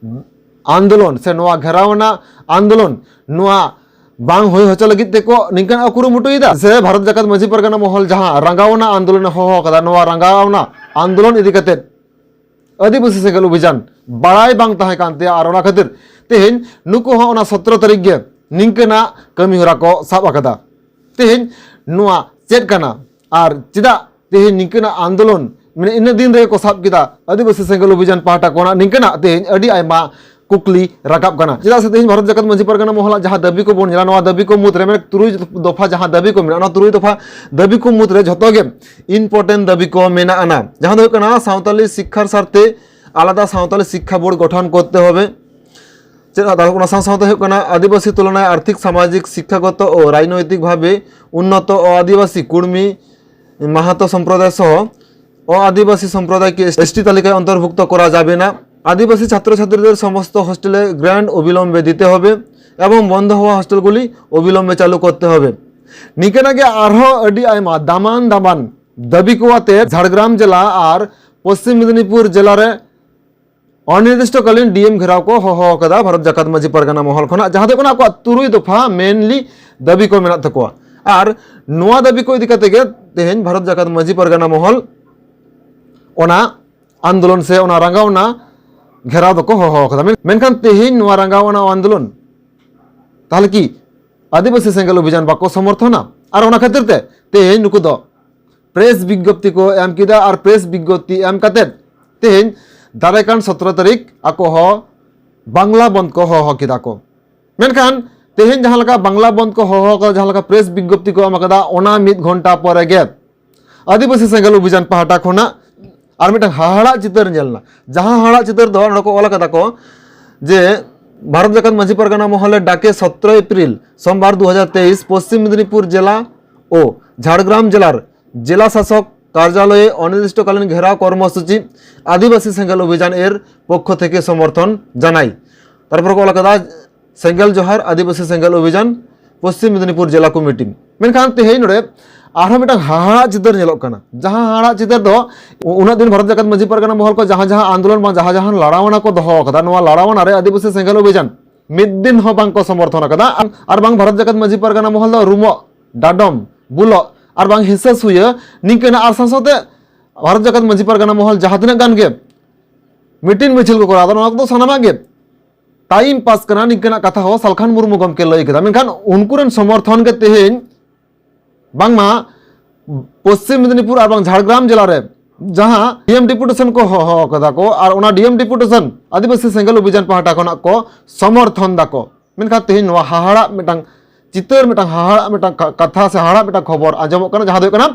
ᱟᱱᱫᱳᱞᱚᱱ ᱥᱮ ᱱᱚᱣᱟ ᱜᱷᱮᱨᱟᱣ ᱟᱱᱟᱜ ᱟᱱᱫᱳᱞᱚᱱ ᱱᱚᱣᱟ ᱵᱟᱝ ᱦᱩᱭ ᱦᱚᱪᱚ ᱞᱟᱹᱜᱤᱫ ᱛᱮᱠᱚ ᱱᱤᱝᱠᱟᱹᱱᱟᱜ ᱠᱚ ᱠᱩᱨᱩᱢᱩᱴᱩᱭᱮᱫᱟ, ᱥᱮ ᱵᱷᱟᱨᱚᱛ ᱡᱟᱠᱟᱛ ᱢᱟᱹᱡᱷᱤ ᱯᱟᱨᱜᱟᱱᱟ ᱢᱚᱦᱚᱞ ᱡᱟᱦᱟᱸ ᱨᱟᱸᱜᱟᱣᱱᱟ ᱟᱱᱫᱳᱞᱚᱱᱮ ᱦᱚᱦᱚ ᱟᱠᱟᱫᱟ, ᱱᱚᱣᱟ ᱨᱟᱸᱜᱟᱣᱱᱟ ᱟᱱᱫᱳᱞᱚᱱ ᱤᱫᱤ ᱠᱟᱛᱮ ᱟᱹᱫᱤᱵᱟᱹᱥᱤ ᱥᱮᱸᱜᱮᱞ ᱚᱵᱷᱤᱡᱟᱱ ᱵᱟᱲᱟᱭ ᱵᱟᱝ ᱛᱟᱦᱮᱸ ᱠᱟᱱ ᱛᱟᱭᱟ, ᱟᱨ ᱚᱱᱟ ᱠᱷᱟᱹᱛᱤᱨ ᱛᱮᱦᱮᱧ ᱱᱩᱠᱩ ᱦᱚᱸ ᱚᱱᱟ ᱥᱚᱛᱨᱚ ᱛᱟᱹᱨᱤᱠᱷ ᱜᱮ ᱱᱤᱝᱠᱟᱹᱱᱟᱜ ᱠᱟᱹᱢᱤ ᱦᱚᱨᱟ ᱠᱚ ᱥᱟᱵ ᱟᱠᱟᱫᱟ᱾ ᱛᱮᱦᱮᱧ ᱱᱚᱣᱟ ᱪᱮᱫ ᱠᱟᱱᱟ ᱟᱨ ᱪᱮᱫᱟᱜ ᱛᱮᱦᱮᱧ ᱱᱤᱝᱠᱟᱹᱱᱟᱜ ᱟᱱᱫᱳᱞᱚᱱ, ᱢᱟᱱᱮ ᱤᱱᱟᱹ ᱫᱤᱱ ᱨᱮᱜᱮ ᱠᱚ ᱥᱟᱵ ᱠᱮᱫᱟ ᱟᱹᱫᱤᱵᱟᱹᱥᱤ ᱥᱮᱸᱜᱮᱞ ᱚᱵᱷᱤᱡᱟᱱ ᱯᱟᱦᱴᱟ ᱠᱷᱚᱱᱟᱜ ᱱᱤᱝᱠᱟᱹᱱᱟᱜ ᱛᱮᱦᱮᱧ ᱟᱹᱰᱤ ᱟᱭᱢᱟ ᱠᱩᱠᱞᱤ ᱨᱟᱠᱟᱵ ᱠᱟᱱᱟ᱾ ᱪᱮᱫᱟᱜ ᱥᱮ ᱛᱮᱦᱮᱧ ᱵᱷᱟᱨᱚᱛ ᱡᱟᱠᱟᱛ ᱢᱟᱹᱡᱷᱤ ᱯᱟᱨᱜᱟᱱᱟ ᱢᱚᱦᱚᱞᱟᱜ ᱡᱟᱦᱟᱸ ᱫᱟᱹᱵᱤ ᱠᱚᱵᱚᱱ ᱧᱮᱞᱟ, ᱱᱚᱣᱟ ᱫᱟᱹᱵᱤ ᱠᱚ ᱢᱩᱫᱽᱨᱮ, ᱢᱟᱱᱮ ᱛᱩᱨᱩᱭ ᱫᱚᱯᱷᱟ ᱡᱟᱦᱟᱸ ᱫᱟᱹᱵᱤ ᱠᱚ ᱢᱮᱱᱟᱜᱼᱟ, ᱚᱱᱟ ᱛᱩᱨᱩᱭ ᱫᱚᱯᱷᱟ ᱫᱟᱹᱵᱤ ᱠᱚ ᱢᱩᱫᱽᱨᱮ ᱡᱷᱚᱛᱚ ᱜᱮ important ᱫᱟᱹᱵᱤ ᱠᱚ ᱢᱮᱱᱟᱜ ᱟᱱᱟ᱾ ᱡᱟᱦᱟᱸ ᱫᱚ ᱦᱩᱭᱩᱜ ᱠᱟᱱᱟ ᱥᱟᱶᱛᱟᱞᱤ ᱥᱤᱠᱠᱷᱟᱨ ᱥᱟᱨᱛᱷᱮ ᱟᱞᱟᱫᱟ ᱥᱟᱶᱛᱟᱞᱤ ᱥᱤᱠᱠᱷᱟ ᱵᱳᱨᱰ ᱜᱚᱴᱷᱚᱱ ᱠᱚᱨᱛᱮ ᱦᱚᱵᱮ᱾ ᱪᱮᱫ ᱚᱱᱟ ᱥᱟᱶ ᱥᱟᱶᱛᱮ ᱦᱩᱭᱩᱜ ᱠᱟᱱᱟ ᱟᱹᱫᱤᱵᱟᱹᱥᱤ ᱛᱩᱞᱚᱱᱟᱭ ᱟᱨᱛᱷᱤᱠ, ᱥᱟᱢᱟᱡᱤᱠ, ᱥᱤᱠᱠᱷᱟᱜᱚᱛᱚ ᱳ ᱨᱟᱡᱽᱱᱳᱭᱛᱤᱠ ᱵᱷᱟᱵᱮ ᱩᱱᱱᱚᱛᱚ ᱚ ᱟᱹᱫᱤᱵᱟᱹᱥᱤ ᱠᱩᱲᱢᱤ ᱢᱟᱦᱟᱛᱚ ᱥᱚᱢᱯᱨᱚᱫᱟᱭ ᱥᱚᱦᱚ ᱚ ᱟᱹᱫᱤᱵᱟᱹᱥᱤ ᱥᱚᱢᱯᱨᱚᱫᱟᱭ ᱠᱮ ᱮᱥ ᱴᱤ ᱛᱟᱹᱞᱤᱠᱟᱭ ᱚᱱᱛᱚᱨᱵᱷᱩᱠᱛᱚ ᱠᱚᱨᱟ ᱡᱟᱵᱮ ᱱᱟ। আদিবাসী ছাত্রছাত্রীদের সমস্ত হোস্টেলে গ্র্যান্ট অবিলম্বে দিতে হবে এবং বন্ধ হওয়া হোস্টেলগুলি অবিলম্বে চালু করতে হবে। ᱱᱤᱝᱠᱟᱹᱱᱟᱜ ᱜᱮ ᱟᱨᱦᱚᱸ ᱟᱹᱰᱤ ᱟᱭᱢᱟ ᱫᱟᱢᱟᱱ ᱫᱟᱢᱟᱱ ᱫᱟᱹᱵᱤ ᱠᱚ ᱟᱛᱮ ᱡᱷᱟᱲᱜᱨᱟᱢ ᱡᱮᱞᱟ ᱟᱨ ᱯᱚᱥᱪᱤᱢ ᱢᱮᱫᱤᱱᱤᱯᱩᱨ ᱡᱮᱞᱟ ᱨᱮ ᱚᱱᱤᱨᱫᱤᱥᱴᱚᱠᱟᱞᱤᱱ ᱰᱤ ᱮᱢ ᱜᱷᱮᱨᱟᱣ ᱠᱚ ᱦᱚᱦᱚ ᱟᱠᱟᱫᱟ ᱵᱷᱟᱨᱚᱛ ᱡᱟᱠᱟᱛ ᱢᱟᱹᱡᱷᱤ ᱯᱟᱨᱜᱟᱱᱟ ᱢᱚᱦᱚᱞ ᱠᱷᱚᱱᱟᱜ, ᱡᱟᱦᱟᱸ ᱫᱚ ᱦᱩᱭᱩᱜ ᱠᱟᱱᱟ ᱟᱠᱚᱣᱟᱜ ᱛᱩᱨᱩᱭ ᱫᱚᱯᱷᱟ ᱢᱮᱱᱞᱤ ᱫᱟᱹᱵᱤ ᱠᱚ ᱢᱮᱱᱟᱜ ᱛᱟᱠᱚᱣᱟ᱾ ᱟᱨ ᱱᱚᱣᱟ ᱫᱟᱹᱵᱤ ᱠᱚ ᱤᱫᱤ ᱠᱟᱛᱮ ᱜᱮ ᱛᱮᱦᱮᱧ ᱵᱷᱟᱨᱚᱛ ᱡᱟᱠᱟᱛ ᱢᱟᱹᱡᱷᱤ ᱯᱟᱨᱜᱟᱱᱟ ᱢᱚᱦᱚᱞ ᱚᱱᱟ ᱟᱱᱫᱳᱞᱚᱱ ᱥᱮ ᱚᱱᱟ ᱨᱟᱸᱜᱟᱣᱱᱟ ᱜᱷᱮᱨᱟᱣ ᱫᱚᱠᱚ ᱦᱚᱦᱚ ᱟᱠᱟᱫᱟ᱾ ᱢᱮᱱ- ᱢᱮᱱᱠᱷᱟᱱ ᱛᱮᱦᱮᱧ ᱱᱚᱣᱟ ᱨᱟᱸᱜᱟᱣᱱᱟ ᱟᱱᱫᱳᱞᱚᱱ ᱛᱟᱦᱚᱞᱮ ᱠᱤ ᱟᱹᱫᱤᱵᱟᱹᱥᱤ ᱥᱮᱸᱜᱮᱞ ᱚᱵᱷᱤᱡᱟᱱ ᱵᱟᱠᱚ ᱥᱚᱢᱚᱨᱛᱷᱚᱱᱟ? ᱟᱨ ᱚᱱᱟ ᱠᱷᱟᱹᱛᱤᱨ ᱛᱮ ᱛᱮᱦᱮᱧ ᱱᱩᱠᱩ ᱫᱚ ᱯᱨᱮᱥ ᱵᱤᱜᱽᱜᱚᱯᱛᱤ ᱠᱚ ᱮᱢ ᱠᱮᱫᱟ, ᱟᱨ ᱯᱨᱮᱥ ᱵᱤᱜᱽᱜᱚᱯᱛᱤ ᱮᱢ ᱠᱟᱛᱮ ᱛᱮᱦᱮᱧ ᱫᱟᱨᱟᱭ ᱠᱟᱱ ᱥᱚᱛᱨᱚ ᱛᱟᱹᱨᱤᱠᱷ ᱟᱠᱚ ᱦᱚᱸ ᱵᱟᱝᱞᱟ ᱵᱚᱱᱫ ᱠᱚ ᱦᱚᱦᱚ ᱠᱮᱫᱟ ᱠᱚ᱾ ᱢᱮᱱᱠᱷᱟᱱ ᱛᱮᱦᱮᱧ ᱡᱟᱦᱟᱸ ᱞᱮᱠᱟ ᱵᱟᱝᱞᱟ ᱵᱚᱱᱫ ᱠᱚ ᱦᱚᱦᱚ ᱠᱟᱫᱟ, ᱡᱟᱦᱟᱸ ᱞᱮᱠᱟ ᱯᱨᱮᱥ ᱵᱤᱜᱽᱜᱚᱯᱛᱤ ᱠᱚ ᱮᱢ ᱠᱟᱫᱟ, ᱚᱱᱟ ᱢᱤᱫ ᱜᱷᱚᱱᱴᱟ ᱯᱚᱨᱮ ᱜᱮ ᱟᱹᱫᱤᱵᱟᱹᱥᱤ ᱥᱮᱸᱜᱮᱞ ᱚᱵᱷᱤᱡᱟᱱ ᱯᱟᱦᱴᱟ ᱠᱷᱚᱱᱟᱜ ᱟᱨ ᱢᱤᱫᱴᱟᱝ ᱦᱟᱦᱟᱲᱟᱜ ᱪᱤᱛᱟᱹᱨ ᱧᱮᱞ ᱮᱱᱟ᱾ ᱡᱟᱦᱟᱸ ᱦᱟᱦᱟᱲᱟᱜ ᱪᱤᱛᱟᱹᱨ ᱫᱚ ᱱᱚᱰᱮ ᱠᱚ ᱚᱞ ᱠᱟᱫᱟ ᱠᱚ ᱡᱮ ᱵᱷᱟᱨᱚᱛ ᱡᱟᱠᱟᱛ ᱢᱟᱹᱡᱷᱤ ᱯᱟᱨᱜᱟᱱᱟ ᱢᱚᱦᱚᱞ ᱰᱟᱠᱮ ᱥᱚᱛᱨᱚ ᱮᱯᱨᱤᱞ ᱥᱳᱢᱵᱟᱨ ᱫᱩ ᱦᱟᱡᱟᱨ ᱛᱮᱭᱤᱥ ᱯᱚᱥᱪᱤᱢ ᱢᱮᱫᱤᱱᱤᱯᱩᱨ ᱡᱮᱞᱟ ᱳ ᱡᱷᱟᱲᱜᱨᱟᱢ ᱡᱮᱞᱟᱨ ᱡᱮᱞᱟ ᱥᱟᱥᱚᱠ ᱠᱟᱨᱡᱟᱞᱚᱭᱮ ᱚᱱᱤᱨᱫᱤᱥᱴᱚᱠᱟᱞᱤᱱ ᱜᱷᱮᱨᱟᱣ ᱠᱚᱨᱢᱚᱥᱩᱪᱤ ᱟᱹᱫᱤᱵᱟᱹᱥᱤ ᱥᱮᱸᱜᱮᱞ ᱚᱵᱷᱤᱡᱟᱱ ᱮᱨ ᱯᱚᱠᱠᱷᱚ ᱛᱷᱮᱠᱮ ᱥᱚᱢᱚᱨᱛᱷᱚᱱ ᱡᱟᱱᱟᱭ᱾ ᱛᱟᱨᱯᱚᱨ ᱠᱚ ᱚᱞ ᱠᱟᱫᱟ ᱥᱮᱸᱜᱮᱞ ᱡᱚᱦᱟᱨ ᱟᱹᱫᱤᱵᱟᱹᱥᱤ ᱥᱮᱸᱜᱮᱞ ᱚᱵᱷᱤᱡᱟᱱ ᱯᱚᱥᱪᱤᱢ ᱢᱮᱫᱤᱱᱤᱯᱩᱨ ᱡᱮᱞᱟ ᱠᱚᱢᱤᱴᱤ᱾ ᱢᱮᱱᱠᱷᱟᱱ ᱛᱮᱦᱮᱧ ᱱᱚᱰᱮ ᱟᱨᱦᱚᱸ ᱢᱤᱫᱴᱟᱝ ᱦᱟᱦᱟᱲᱟᱜ ᱪᱤᱛᱟᱹᱨ ᱧᱮᱞᱚᱜ ᱠᱟᱱᱟ᱾ ᱡᱟᱦᱟᱸ ᱦᱟᱦᱟᱲᱟᱜ ᱪᱤᱛᱟᱹᱨ ᱫᱚ ᱩᱱᱟᱹᱜ ᱫᱤᱱ ᱵᱷᱟᱨᱚᱛ ᱡᱟᱠᱟᱛ ᱢᱟᱹᱡᱷᱤ ᱯᱟᱨᱜᱟᱱᱟ ᱢᱚᱦᱚᱞ ᱠᱚ ᱡᱟᱦᱟᱸ ᱡᱟᱦᱟᱸ ᱟᱱᱫᱳᱞᱚᱱ ᱵᱟᱝ ᱡᱟᱦᱟᱸ ᱡᱟᱦᱟᱸ ᱞᱟᱲᱟᱣᱟᱱᱟ ᱠᱚ ᱫᱚᱦᱚ ᱟᱠᱟᱫᱟ, ᱱᱚᱣᱟ ᱞᱟᱲᱟᱣᱟᱱᱟ ᱨᱮ ᱟᱹᱫᱤᱵᱟᱹᱥᱤ ᱥᱮᱸᱜᱮᱞ ᱚᱵᱷᱤᱡᱟᱱ ᱢᱤᱫ ᱫᱤᱱ ᱦᱚᱸ ᱵᱟᱝ ᱠᱚ ᱥᱚᱢᱚᱨᱛᱷᱚᱱ ᱟᱠᱟᱫᱟ᱾ ᱟᱨ ᱵᱟᱝ ᱵᱷᱟᱨᱚᱛ ᱡᱟᱠᱟᱛ ᱢᱟᱹᱡᱷᱤ ᱯᱟᱨᱜᱟᱱᱟ ᱢᱚᱦᱚᱞ ᱫᱚ ᱨᱩᱢᱚᱜ, ᱰᱟᱰᱚᱢ, ᱵᱩᱞᱚᱜ ᱟᱨ ᱵᱟᱝ ᱦᱤᱸᱥᱟᱹ ᱥᱩᱭᱟᱹ ᱱᱤᱝᱠᱟᱹᱱᱟᱜ ᱟᱨ ᱥᱟᱶ ᱥᱟᱶᱛᱮ ᱵᱷᱟᱨᱚᱛ ᱡᱟᱠᱟᱛ ᱢᱟᱹᱡᱷᱤ ᱯᱟᱨᱜᱟᱱᱟ ᱢᱚᱦᱚᱞ ᱡᱟᱦᱟᱸ ᱛᱤᱱᱟᱹᱜ ᱜᱟᱱ ᱜᱮ ᱢᱤᱴᱤᱝ ᱢᱤᱪᱷᱤᱞ ᱠᱚ ᱠᱚᱨᱟᱣ ᱮᱫᱟ, ᱱᱚᱣᱟ ᱠᱚᱫᱚ ᱥᱟᱱᱟᱢᱟᱜ ᱜᱮ ᱴᱟᱭᱤᱢ ᱯᱟᱥ ᱠᱟᱱᱟ, ᱱᱤᱝᱠᱟᱹᱱᱟᱜ ᱠᱟᱛᱷᱟ ᱦᱚᱸ ᱥᱟᱞᱠᱷᱟᱱ ᱢᱩᱨᱢᱩ ᱜᱚᱢᱠᱮ ᱞᱟᱹᱭ ᱠᱮᱫᱟ᱾ ᱢᱮᱱᱠᱷᱟᱱ ᱩᱱᱠᱩ ᱨᱮᱱ ᱥᱚᱢᱚᱨᱛᱷᱚᱱ ᱜᱮ ᱛᱮᱦᱮᱧ ᱵᱟᱝᱢᱟ ᱯᱚᱥᱪᱤᱢ ᱢᱮᱫᱤᱱᱤᱯᱩᱨ ᱟᱨ ᱵᱟᱝ ᱡᱷᱟᱲᱜᱨᱟᱢ ᱡᱮᱞᱟ ᱨᱮ ᱡᱟᱦᱟᱸ ᱰᱤ ᱮᱢ ᱰᱮᱯᱩᱴᱮᱥᱚᱱ ᱠᱚ ᱦᱚᱦᱚ ᱠᱟᱫᱟ ᱠᱚ ᱟᱨ ᱚᱱᱟ ᱰᱤ ᱮᱢ ᱰᱮᱯᱩᱴᱮᱥᱚᱱ ᱟᱹᱫᱤᱵᱟᱹᱥᱤ ᱥᱮᱸᱜᱮᱞ ᱚᱵᱷᱤᱡᱟᱱ ᱯᱟᱦᱴᱟ ᱠᱷᱚᱱᱟᱜ ᱠᱚ ᱥᱚᱢᱚᱨᱛᱷᱚᱱ ᱫᱟᱠᱚ᱾ ᱢᱮᱱᱠᱷᱟᱱ ᱛᱮᱦᱮᱧ ᱱᱚᱣᱟ ᱦᱟᱦᱟᱲᱟᱜ ᱢᱤᱫᱴᱟᱝ ᱪᱤᱛᱟᱹᱨ, ᱢᱤᱫᱴᱟᱝ ᱦᱟᱦᱟᱲᱟᱜ ᱢᱤᱫᱴᱟᱝ ᱠᱟ-, ᱠᱟᱛᱷᱟ ᱥᱮ ᱦᱟᱦᱟᱲᱟᱜ ᱢᱤᱫᱴᱟᱝ ᱠᱷᱚᱵᱚᱨ ᱟᱸᱡᱚᱢᱚᱜ ᱠᱟᱱᱟ, ᱡᱟᱦᱟᱸ ᱫᱚ ᱦᱩᱭᱩᱜ ᱠᱟᱱᱟ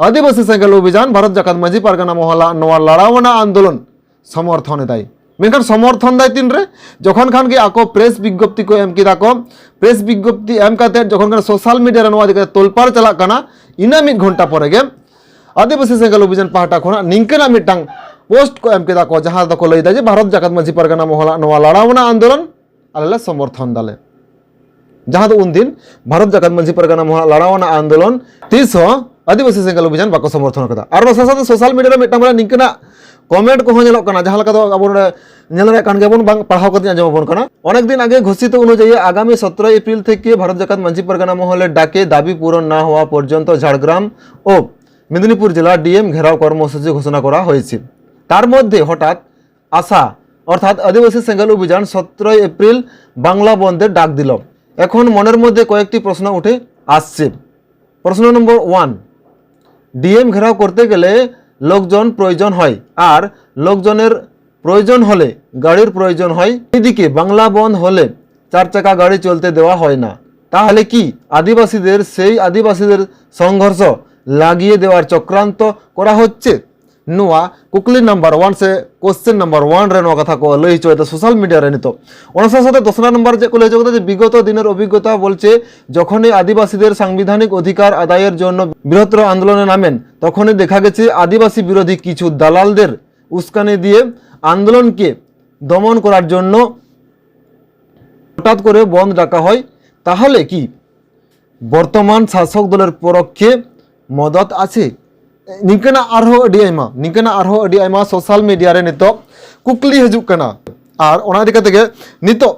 ᱟᱹᱫᱤᱵᱟᱹᱥᱤ ᱥᱮᱸᱜᱮᱞ ᱚᱵᱷᱤᱡᱟᱱ ᱵᱷᱟᱨᱚᱛ ᱡᱟᱠᱟᱛ ᱢᱟᱹᱡᱷᱤ ᱯᱟᱨᱜᱟᱱᱟ ᱢᱚᱦᱚᱞᱟᱜ ᱱᱚᱣᱟ ᱞᱟᱲᱟᱣᱱᱟ ᱟᱱᱫᱳᱞᱚᱱ ᱥᱚᱢᱚᱨᱛᱷᱚᱱ ᱮᱫᱟᱭ᱾ ᱢᱮᱱᱠᱷᱟᱱ ᱥᱚᱢᱚᱨᱛᱷᱚᱱ ᱫᱟᱭ ᱛᱤᱱᱨᱮ? ᱡᱚᱠᱷᱚᱱ ᱠᱷᱟᱱ ᱜᱮ ᱟᱠᱚ ᱯᱨᱮᱥ ᱵᱤᱜᱽᱜᱚᱯᱛᱤ ᱠᱚ ᱮᱢ ᱠᱮᱫᱟ ᱠᱚ᱾ ᱯᱨᱮᱥ ᱵᱤᱜᱽᱜᱚᱯᱛᱤ ᱮᱢ ᱠᱟᱛᱮ ᱡᱚᱠᱷᱚᱱ ᱠᱷᱟᱱ ᱥᱳᱥᱟᱞ ᱢᱤᱰᱤᱭᱟ ᱨᱮ ᱱᱚᱣᱟ ᱤᱫᱤ ᱠᱟᱛᱮ ᱛᱳᱞᱯᱟᱲ ᱪᱟᱞᱟᱜ ᱠᱟᱱᱟ, ᱤᱱᱟᱹ ᱢᱤᱫ ᱜᱷᱚᱱᱴᱟ ᱯᱚᱨᱮ ᱜᱮ ᱟᱹᱫᱤᱵᱟᱹᱥᱤ ᱥᱮᱸᱜᱮᱞ ᱚᱵᱷᱤᱡᱟᱱ ᱯᱟᱦᱴᱟ ᱠᱷᱚᱱᱟᱜ ᱱᱤᱝᱠᱟᱹᱱᱟᱜ ᱢᱤᱫᱴᱟᱝ ᱯᱳᱥᱴ ᱠᱚ ᱮᱢ ᱠᱮᱫᱟ ᱠᱚ, ᱡᱟᱦᱟᱸ ᱫᱚᱠᱚ ᱞᱟᱹᱭ ᱮᱫᱟ ᱡᱮ ᱵᱷᱟᱨᱚᱛ ᱡᱟᱠᱟᱛ ᱢᱟᱹᱡᱷᱤ ᱯᱟᱨᱜᱟᱱᱟ ᱢᱚᱦᱚᱞᱟᱜ ᱱᱚᱣᱟ ᱞᱟᱲᱟᱣᱱᱟ ᱟᱱᱫᱳᱞᱚᱱ ᱟᱞᱮ ᱞᱮ ᱥᱚᱢᱚᱨᱛᱷᱚᱱ ᱫᱟᱞᱮ᱾ ᱡᱟᱦᱟᱸ ᱫᱚ ᱩᱱᱫᱤᱱ ᱵᱷᱟᱨᱚᱛ ᱡᱟᱠᱟᱛ ᱢᱟᱹᱡᱷᱤ ᱯᱟᱨᱜᱟᱱᱟ ᱢᱚᱦᱚᱞᱟᱜ ᱞᱟᱲᱟᱣᱱᱟ ᱟᱱᱫᱳᱞᱚᱱ ᱛᱤᱥ ᱦᱚᱸ ᱟᱹᱫᱤᱵᱟᱹᱥᱤ ᱥᱮᱸᱜᱮᱞ ᱚᱵᱷᱤᱡᱟᱱ ᱵᱟᱠᱚ ᱥᱚᱢᱚᱨᱛᱷᱚᱱ ᱠᱟᱫᱟ᱾ ᱟᱨ ᱚᱱᱟ ᱥᱟᱶ ᱥᱟᱶᱛᱮ ᱥᱳᱥᱟᱞ ᱢᱤᱰᱤᱭᱟ ᱨᱮ ᱢᱤᱫᱴᱟᱝ ᱵᱟᱨᱭᱟ ᱱᱤᱝᱠᱟᱹᱱᱟᱜ ᱠᱚᱢᱮᱱᱴ ᱠᱚᱦᱚᱸ ᱧᱮᱞᱚᱜ ᱠᱟᱱᱟ, ᱡᱟᱦᱟᱸ ᱞᱮᱠᱟ ᱫᱚ ᱟᱵᱚ ᱱᱚᱰᱮ ᱧᱮᱞ ᱫᱟᱲᱮᱭᱟᱜ ᱠᱟᱱ ᱜᱮᱭᱟᱵᱚᱱ, ᱵᱟᱝ ᱯᱟᱲᱦᱟᱣ ᱠᱟᱛᱮ ᱟᱸᱡᱚᱢ ᱟᱵᱚᱱ ᱠᱟᱱᱟ᱾ অনেক দিন আগে ঘোষিত অনুযায়ী আগামী সতেরো এপ্রিল থেকে ভারত জাকাত মাঝি পরগনা মহলের ডাকে দাবি পূরণ না হওয়া পর্যন্ত ঝাড়গ্রাম ও মেদিনীপুর জেলা ডিএম ঘেরাও কর্মসূচি ঘোষণা করা হয়েছে। তার মধ্যে হঠাৎ আশা অর্থাৎ আদিবাসী সেঙ্গেল অভিযান সতেরোই এপ্রিল বাংলা বন্ধের ডাক দিল। এখন মনের মধ্যে কয়েকটি প্রশ্ন উঠে আসছে। প্রশ্ন নম্বর ওয়ান, ডিএম ঘেরাও করতে গেলে লোকজন প্রয়োজন হয়, আর লোকজনের প্রয়োজন হলে গাড়ির প্রয়োজন হয়। এদিকে বাংলা বন্ধ হলে চার চাকা গাড়ি চলতে দেওয়া হয় না, তাহলে কি আদিবাসীদের, সেই আদিবাসীদের সংঘর্ষ লাগিয়ে দেওয়ার চক্রান্ত করা হচ্ছে? ᱱᱚᱣᱟ ᱠᱩᱠᱞᱤ ᱱᱟᱢᱵᱟᱨ ᱳᱣᱟᱱ ᱥᱮ ᱠᱚᱥᱪᱮᱱ ᱱᱟᱢᱵᱟᱨ ᱳᱣᱟᱱ ᱨᱮ ᱱᱚᱣᱟ ᱠᱟᱛᱷᱟ ᱠᱚ ᱞᱟᱹᱭ ᱦᱚᱪᱚᱭᱮᱫᱟ ᱥᱳᱥᱟᱞ ᱢᱤᱰᱤᱭᱟ ᱨᱮ ᱱᱤᱛᱚᱜ᱾ ᱚᱱᱟ ᱥᱟᱶ ᱥᱟᱶᱛᱮ ᱫᱚᱥᱨᱟ ᱱᱟᱢᱵᱟᱨ ᱪᱮᱫ ᱠᱚ ᱞᱟᱹᱭ ᱦᱚᱪᱚ ᱠᱟᱫᱟ ᱡᱮ ᱵᱤᱜᱚᱛᱚ ᱫᱤᱱᱮᱨ ᱚᱵᱷᱤᱜᱽᱜᱚᱛᱟ ᱵᱚᱞᱪᱮ ᱡᱚᱠᱷᱚᱱ ᱟᱹᱫᱤᱵᱟᱹᱥᱤᱫᱮᱨ ᱥᱟᱝᱵᱤᱫᱷᱟᱱᱤᱠ ᱚᱫᱷᱤᱠᱟᱨ ᱟᱫᱟᱭᱮᱨ ᱡᱚᱱᱱᱚ ᱵᱨᱤᱦᱚᱛᱛᱚᱨ ᱟᱱᱫᱳᱞᱚᱱ ᱮ ᱱᱟᱢᱮᱱ, ᱛᱚᱠᱷᱚᱱᱮ ᱫᱮᱠᱷᱟ ᱜᱮᱪᱮ ᱟᱹᱫᱤᱵᱟᱹᱥᱤ ᱵᱤᱨᱳᱫᱷᱤ ᱠᱤᱪᱷᱩ ᱫᱟᱞᱟᱞᱫᱮᱨ ᱩᱥᱠᱟᱱᱤ ᱫᱤᱭᱮ ᱟᱱᱫᱳᱞᱚᱱ ᱠᱮ ᱫᱚᱢᱚᱱ ᱠᱚᱨᱟᱨ ᱡᱚᱱᱱᱚ ᱦᱚᱴᱟᱛ ᱠᱚᱨᱮ ᱵᱚᱱᱫ ᱰᱟᱠᱟ ᱦᱚᱭ, ᱛᱟᱦᱚᱞᱮ ᱠᱤ ᱵᱚᱨᱛᱚᱢᱟᱱ ᱥᱟᱥᱚᱠ ᱫᱚᱞᱮᱨ ᱯᱚᱨᱚᱠᱠᱷᱮ ᱢᱚᱫᱚᱛ ᱟᱪᱷᱮ? ᱱᱤᱝᱠᱟᱹᱱᱟᱜ ᱟᱨᱦᱚᱸ ᱟᱹᱰᱤ ᱟᱭᱢᱟ, ᱱᱤᱝᱠᱟᱹᱱᱟᱜ ᱟᱨᱦᱚᱸ ᱟᱹᱰᱤ ᱟᱭᱢᱟ ᱥᱳᱥᱟᱞ ᱢᱤᱰᱤᱭᱟ ᱨᱮ ᱱᱤᱛᱚᱜ ᱠᱩᱠᱞᱤ ᱦᱤᱡᱩᱜ ᱠᱟᱱᱟ᱾ ᱟᱨ ᱚᱱᱟ ᱤᱫᱤ ᱠᱟᱛᱮ ᱜᱮ ᱱᱤᱛᱚᱜ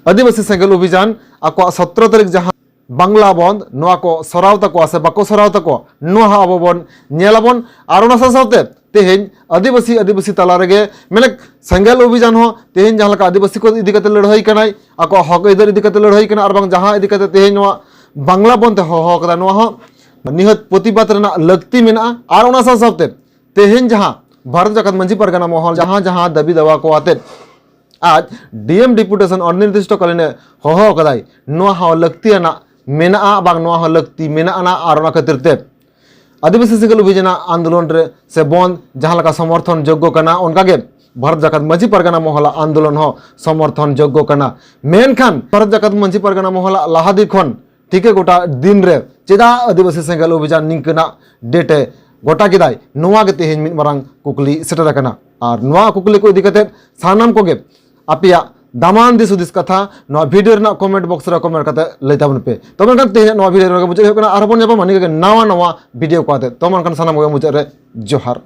ᱟᱹᱫᱤᱵᱟᱹᱥᱤ ᱥᱮᱸᱜᱮᱞ ᱚᱵᱷᱤᱡᱟᱱ ᱟᱠᱚᱣᱟᱜ ᱥᱚᱛᱨᱚ ᱛᱟᱹᱨᱤᱠᱷ ᱡᱟᱦᱟᱸ ᱵᱟᱝᱞᱟ ᱵᱚᱱᱫ, ᱱᱚᱣᱟ ᱠᱚ ᱥᱚᱨᱟᱣ ᱛᱟᱠᱚᱣᱟ ᱥᱮ ᱵᱟᱠᱚ ᱥᱚᱨᱟᱣ ᱛᱟᱠᱚᱣᱟ, ᱱᱚᱣᱟ ᱦᱚᱸ ᱟᱵᱚ ᱵᱚᱱ ᱧᱮᱞ ᱟᱵᱚᱱ᱾ ᱟᱨ ᱚᱱᱟ ᱥᱟᱶ ᱥᱟᱶᱛᱮ ᱛᱮᱦᱮᱧ ᱟᱹᱫᱤᱵᱟᱹᱥᱤ, ᱟᱹᱫᱤᱵᱟᱹᱥᱤ ᱛᱟᱞᱟ ᱨᱮᱜᱮ ᱢᱟᱱᱮ ᱥᱮᱸᱜᱮᱞ ᱚᱵᱷᱤᱡᱟᱱ ᱦᱚᱸ ᱛᱮᱦᱮᱧ ᱡᱟᱦᱟᱸ ᱞᱮᱠᱟ ᱟᱹᱫᱤᱵᱟᱹᱥᱤ ᱠᱚ ᱤᱫᱤ ᱠᱟᱛᱮ ᱞᱟᱹᱲᱦᱟᱹᱭ ᱠᱟᱱᱟᱭ, ᱟᱠᱚᱣᱟᱜ ᱦᱚᱠ ᱟᱹᱭᱫᱟᱹᱨ ᱤᱫᱤ ᱠᱟᱛᱮ ᱞᱟᱹᱲᱦᱟᱹᱭ ᱠᱟᱱᱟ, ᱟᱨ ᱵᱟᱝ ᱡᱟᱦᱟᱸ ᱤᱫᱤ ᱠᱟᱛᱮ ᱛᱮᱦᱮᱧ ᱱᱚᱣᱟ ᱵᱟᱝᱞᱟ ᱵᱚᱱᱫ ᱮ ᱦᱚᱦᱚ ᱟᱠᱟᱫᱟ, ᱱᱚᱣᱟ ᱦᱚᱸ ᱱᱤᱦᱟᱹᱛ ᱯᱨᱚᱛᱤᱵᱟᱫ ᱨᱮᱱᱟᱜ ᱞᱟᱹᱠᱛᱤ ᱢᱮᱱᱟᱜᱼᱟ᱾ ᱟᱨ ᱚᱱᱟ ᱥᱟᱶ ᱥᱟᱶᱛᱮ ᱛᱮᱦᱮᱧ ᱡᱟᱦᱟᱸ ᱵᱷᱟᱨᱚᱛ ᱡᱟᱠᱟᱛ ᱢᱟᱹᱡᱷᱤ ᱯᱟᱨᱜᱟᱱᱟ ᱢᱚᱦᱚᱞ ᱡᱟᱦᱟᱸ ᱡᱟᱦᱟᱸ ᱫᱟᱹᱵᱤ ᱫᱟᱣᱟ ᱠᱚ ᱟᱛᱮᱫ ᱟᱡ ᱰᱤᱮᱢ ᱰᱮᱯᱩᱴᱮᱥᱚᱱ ᱚᱱᱤᱨᱫᱤᱥᱴᱚ ᱠᱟᱞᱤᱱ ᱮ ᱦᱚᱦᱚ ᱟᱠᱟᱫᱟᱭ, ᱱᱚᱣᱟ ᱦᱚᱸ ᱞᱟᱹᱠᱛᱤᱭᱟᱱᱟᱜ ᱢᱮᱱᱟᱜᱼᱟ, ᱵᱟᱝ ᱱᱚᱣᱟ ᱦᱚᱸ ᱞᱟᱹᱠᱛᱤ ᱢᱮᱱᱟᱜᱼᱟ᱾ ᱟᱨ ᱚᱱᱟ ᱠᱷᱟᱹᱛᱤᱨ ᱛᱮ ᱟᱹᱫᱤᱵᱟᱹᱥᱤ ᱥᱮᱸᱜᱮᱞ ᱚᱵᱷᱤᱡᱟᱱᱟᱜ ᱟᱱᱫᱳᱞᱚᱱ ᱨᱮ ᱥᱮ ᱵᱚᱱᱫ ᱡᱟᱦᱟᱸ ᱞᱮᱠᱟ ᱥᱚᱢᱚᱨᱛᱷᱚᱱ ᱡᱳᱜᱽᱜᱚ ᱠᱟᱱᱟ, ᱚᱱᱠᱟᱜᱮ ᱵᱷᱟᱨᱚᱛ ᱡᱟᱠᱟᱛ ᱢᱟᱹᱡᱷᱤ ᱯᱟᱨᱜᱟᱱᱟ ᱢᱚᱦᱚᱞᱟᱜ ᱟᱱᱫᱳᱞᱚᱱ ᱦᱚᱸ ᱥᱚᱢᱚᱨᱛᱷᱚᱱ ᱡᱳᱜᱽᱜᱚ ᱠᱟᱱᱟ᱾ ᱢᱮᱱᱠᱷᱟᱱ ᱵᱷᱟᱨᱚᱛ ᱡᱟᱠᱟᱛ ᱢᱟᱹᱡᱷᱤ ᱯᱟᱨᱜᱟᱱᱟ ᱢᱚᱦᱚᱞᱟᱜ ᱞᱟᱦᱟᱫᱤ ᱠᱷᱚᱱ ᱴᱷᱤᱠᱟᱹ ᱜᱚᱴᱟ ᱫᱤᱱ ᱨᱮ ᱪᱮᱫᱟᱜ ᱟᱹᱫᱤᱵᱟᱹᱥᱤ ᱥᱮᱸᱜᱮᱞ ᱚᱵᱷᱤᱡᱟᱱ ᱱᱤᱝᱠᱟᱹᱱᱟᱜ ᱰᱮᱴ ᱮ ᱜᱚᱴᱟ ᱠᱮᱫᱟᱭ, ᱱᱚᱣᱟ ᱜᱮ ᱛᱮᱦᱮᱧ ᱢᱤᱫ ᱢᱟᱨᱟᱝ ᱠᱩᱠᱞᱤ ᱥᱮᱴᱮᱨ ᱟᱠᱟᱱᱟ᱾ ᱟᱨ ᱱᱚᱣᱟ ᱠᱩᱠᱞᱤ ᱠᱚ ᱤᱫᱤ ᱠᱟᱛᱮ ᱥᱟᱱᱟᱢ ᱠᱚᱜᱮ ᱟᱯᱮᱭᱟᱜ ᱫᱟᱢᱟᱱ ᱫᱤᱥ ᱦᱩᱫᱤᱥ ᱠᱟᱛᱷᱟ ᱱᱚᱣᱟ ᱵᱷᱤᱰᱤᱭᱳ ᱨᱮᱱᱟᱜ ᱠᱚᱢᱮᱱᱴ ᱵᱚᱠᱥ ᱨᱮ ᱠᱚᱢᱮᱱᱴ ᱠᱟᱛᱮ ᱞᱟᱹᱭ ᱛᱟᱵᱚᱱ ᱯᱮ᱾ ᱛᱚᱵᱮ ᱠᱷᱟᱱ ᱛᱮᱦᱮᱧᱟᱜ ᱱᱚᱣᱟ ᱵᱷᱤᱰᱤᱭᱳ ᱱᱚᱰᱮ ᱜᱮ ᱢᱩᱪᱟᱹᱫ ᱦᱩᱭᱩᱜ ᱠᱟᱱᱟ᱾ ᱟᱨᱦᱚᱸ ᱵᱚᱱ ᱧᱟᱯᱟᱢᱟ ᱱᱤᱝᱠᱟᱹ ᱜᱮ ᱱᱟᱣᱟ ᱱᱟᱣᱟ ᱵᱷᱤᱰᱤᱭᱳ ᱠᱚ ᱟᱛᱮ᱾ ᱛᱚᱵᱮ ᱠᱷᱟᱱ ᱥᱟᱱᱟᱢ ᱠᱚᱜᱮ ᱢᱩᱪᱟᱹᱫ ᱨᱮ ᱡᱚᱦᱟᱨ᱾